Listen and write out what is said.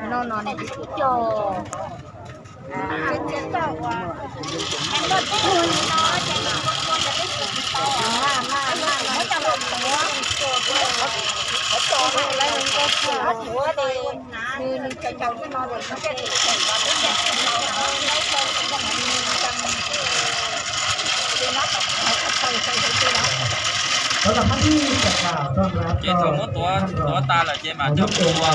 No no ne, cog. Ces thaum muab tuav tas lawm ces mam coj mus ua.